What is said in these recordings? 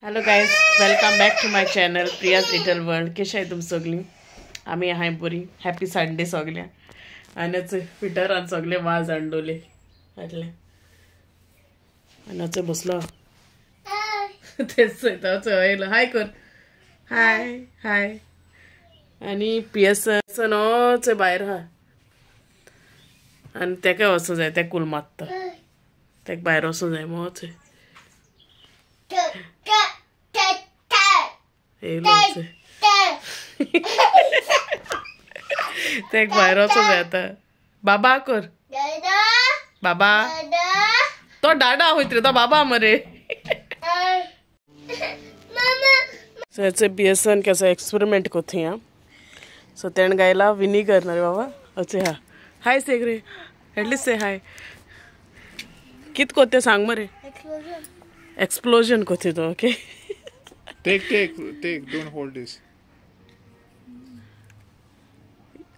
Hello guys, welcome back to my channel Priya's little world. कशें आहाय तुम सगळीं? आमी आहाय बरी. हॅपी संडे सगळ्यांक. आनी फिटरान सगळे वाज हाडलोले आटले आनी अचो बसलो तेच चोयलो हाय कर हाय हाय. आनी पियसन चोय भायर आहा आनी तेका वचूं जाय, तेका कुल मारता, तेका भायर वचूं जाय मो चोय येयलो तेका भायर वचूं जाय आतां. बाबा कर बाबा, तो डाडा वयत रे, तो बाबा मरे. सो हेचे बियसन केसो एक्सपेरिमेंट कोथी आं. सो तेणें गायला विनीगर ना रे बाबा. अचे हा हाय से रे, एटलीस्ट से हाय. कित कोते सांग मरे. एक्सप्लोजन कोथी तो. Okay take take take, don't hold this.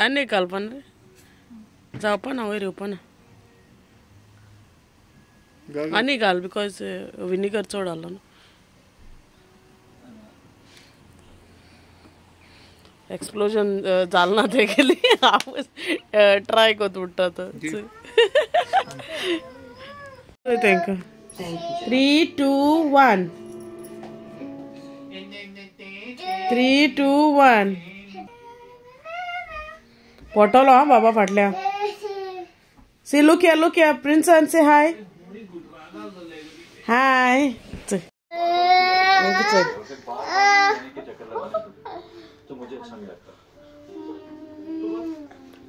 आनी घालपा रे, जावपा ना वयर येवपा ना. आनी घाल because vinegar चड घालो न्हू. एक्सप्लोजन जालें ना तेगेली. हांव ट्राय कोत उडटा तो. तांकां 3 2 1 3 2 1 पटलो आं बाबा फाटल्या. See look here, look here Prinson say hi hi.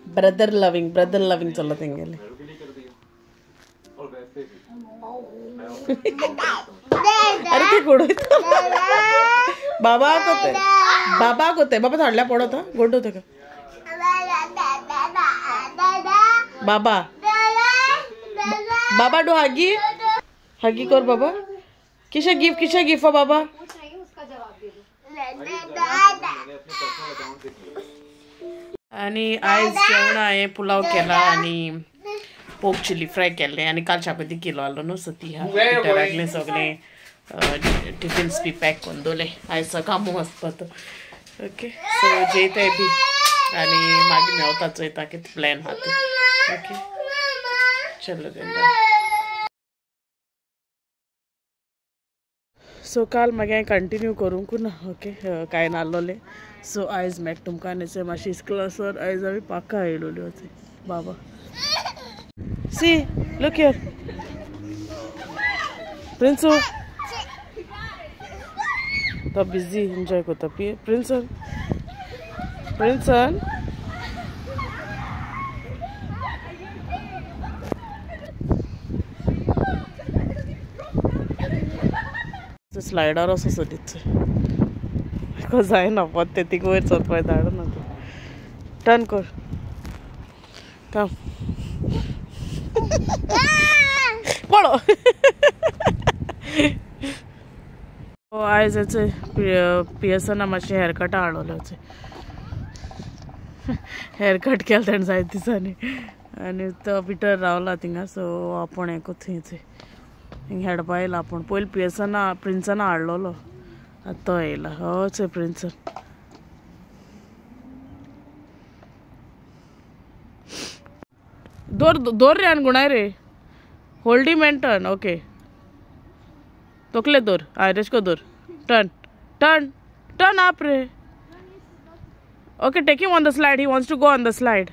Brother loving, brother loving चलता तेंगेले. अरे ते गोड बाबा कोते, बाबा कोते, बाबा थाडल्या पडत गोड होते का बाबा. बाबा do हागी हागी कर बाबा. किशा गिफ्ट, किशा गिफ्ट बाबा. आनी आयज जेवण हांवें पुलाव केला आनी पोक चिली फ्राय केल्लें आनी काल शाकोती किलो आहलो न्हू, सो ती आहा पिटरागले सगळें टिफिन्स बी पॅक करून दवरले. आयज सकाळ वचपा. ओके सो जेयताय बी आनी मागीर मेवता चोयता कितें प्लॅन आहा तो. ओके चलो then बाय. सो काल मागीर हांवें कंटिन्यू करूंक ना. ओके कांय नासलोलें. सो आयज मेळटा तुमकां आनी मातशी इस्कुलासर आयज आमी पाका येयलोल्यो बाबा. सी लूक here प्रिंसू, तो बिजी एन्जॉय करता. प्रिंसन प्रिंसन स्लायडर असो सोदीत जायना पोत्ते तिका वयर चलपाक धाडना. टर्न कर काम पळो. आयज हेचे पियसना मातशें हेअरकट हाडलोलें. हेअरकट केलें तेणें जायते दिसांनी आनी तो भितर रावला थिंगा. सो आपूण हें कोत थंयचे हिंग हेडपा येयला आपूण. पयलीं पियसना प्रिंसना हाडलोलो, आतां तो येयला. हय प्रिंसन दोर दोर रे आनी गुणाय रे. Hold him and turn. Okay तोकले दोर, हय तेशको दोर. टर्न टर्न टर्न आप रे. Okay take him on the slide, he wants to go on the slide.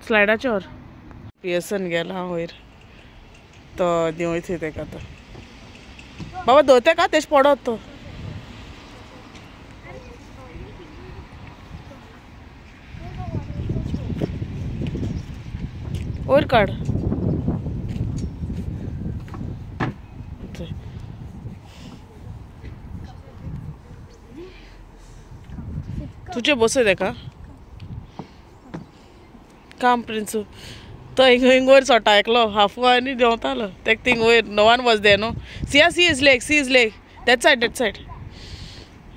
स्लायडाचेर Pearson गेला वयर, तो देंवयत तेका. तो बाबा धरता का तेश पडत तो. वयर काड. तुजे बसय तेका काम प्रिंसू. तो हिंग हिंग वयर चोडटा एकलो हाफू आनी देंवतालो तेका. थिंग वयर no one was there no. See see his leg, see his leg, that side, that side.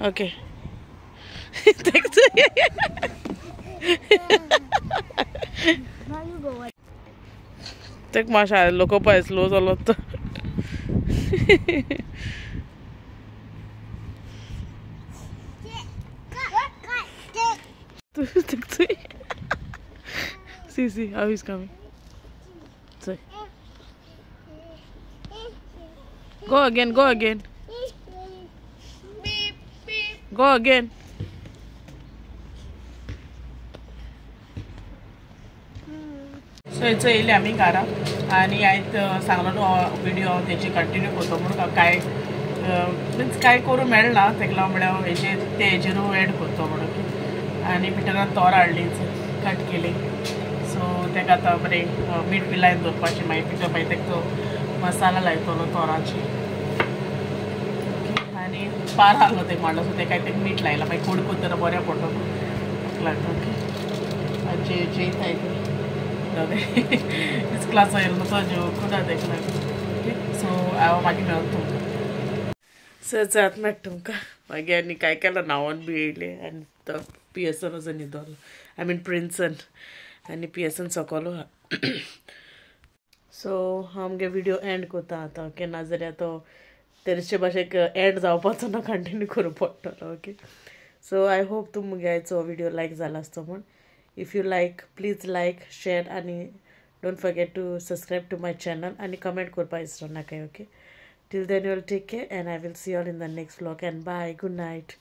Okay तेका मातशें लोकोवपा स्लो जालो तो. See, see how he's coming. Say. Go again, go again. Beep, beep. Go again. So it's येयले आमी घरा आनी आयज सांगलो न्हू व्हिडिओ हांव तेजी कंटिन्यू करतो म्हणून काय मिन्स काय करूं मेळना तेका लागून म्हळ्यार हेजेर ते हेजेरूय एड करतो म्हणून. आनी पिटरान तोर हाडली कट केली. सो तेका आतां बरें मीठ बी लायन दवरपाचें. मागीर पिटर मागीर तेका तो मसाला लायतलो तोराची. आनी पार आहलो तेका मांडलो. सो तेका तेका मीठ लायलां मागीर कोड करतना बरें पडटलो तेका लागून. ओके जेयताय ते क्लास येयलो तो जेवंकूच ना तेका लागून. ओके सो हांव मागीर मेळत तुमकां. सो चलात मेळटा तुमकां मागीर. आनी काय केलो न्हांवन बी येयलें आनी तो पियर्सन वचून न्हिदलो. I mean प्रिन्सन आनी पियर्सन सकलो. सो हांव आमगे व्हिडियो एंड करता आतां. ओके नाजाल्यार तो तेरशे भाशेक एंड जावपाचो ना, कंटिन्यू करूं पडटलो. ओके सो I hope तूं मुगे आयचो व्हिडियो लायक जाला आसतो म्हूण. If you like please like share आनी don't forget to subscribe to my channel आनी कमेंट करपा विसरो नाकाय. Okay till then you will take care and I will see all in the next vlog and bye. Good night.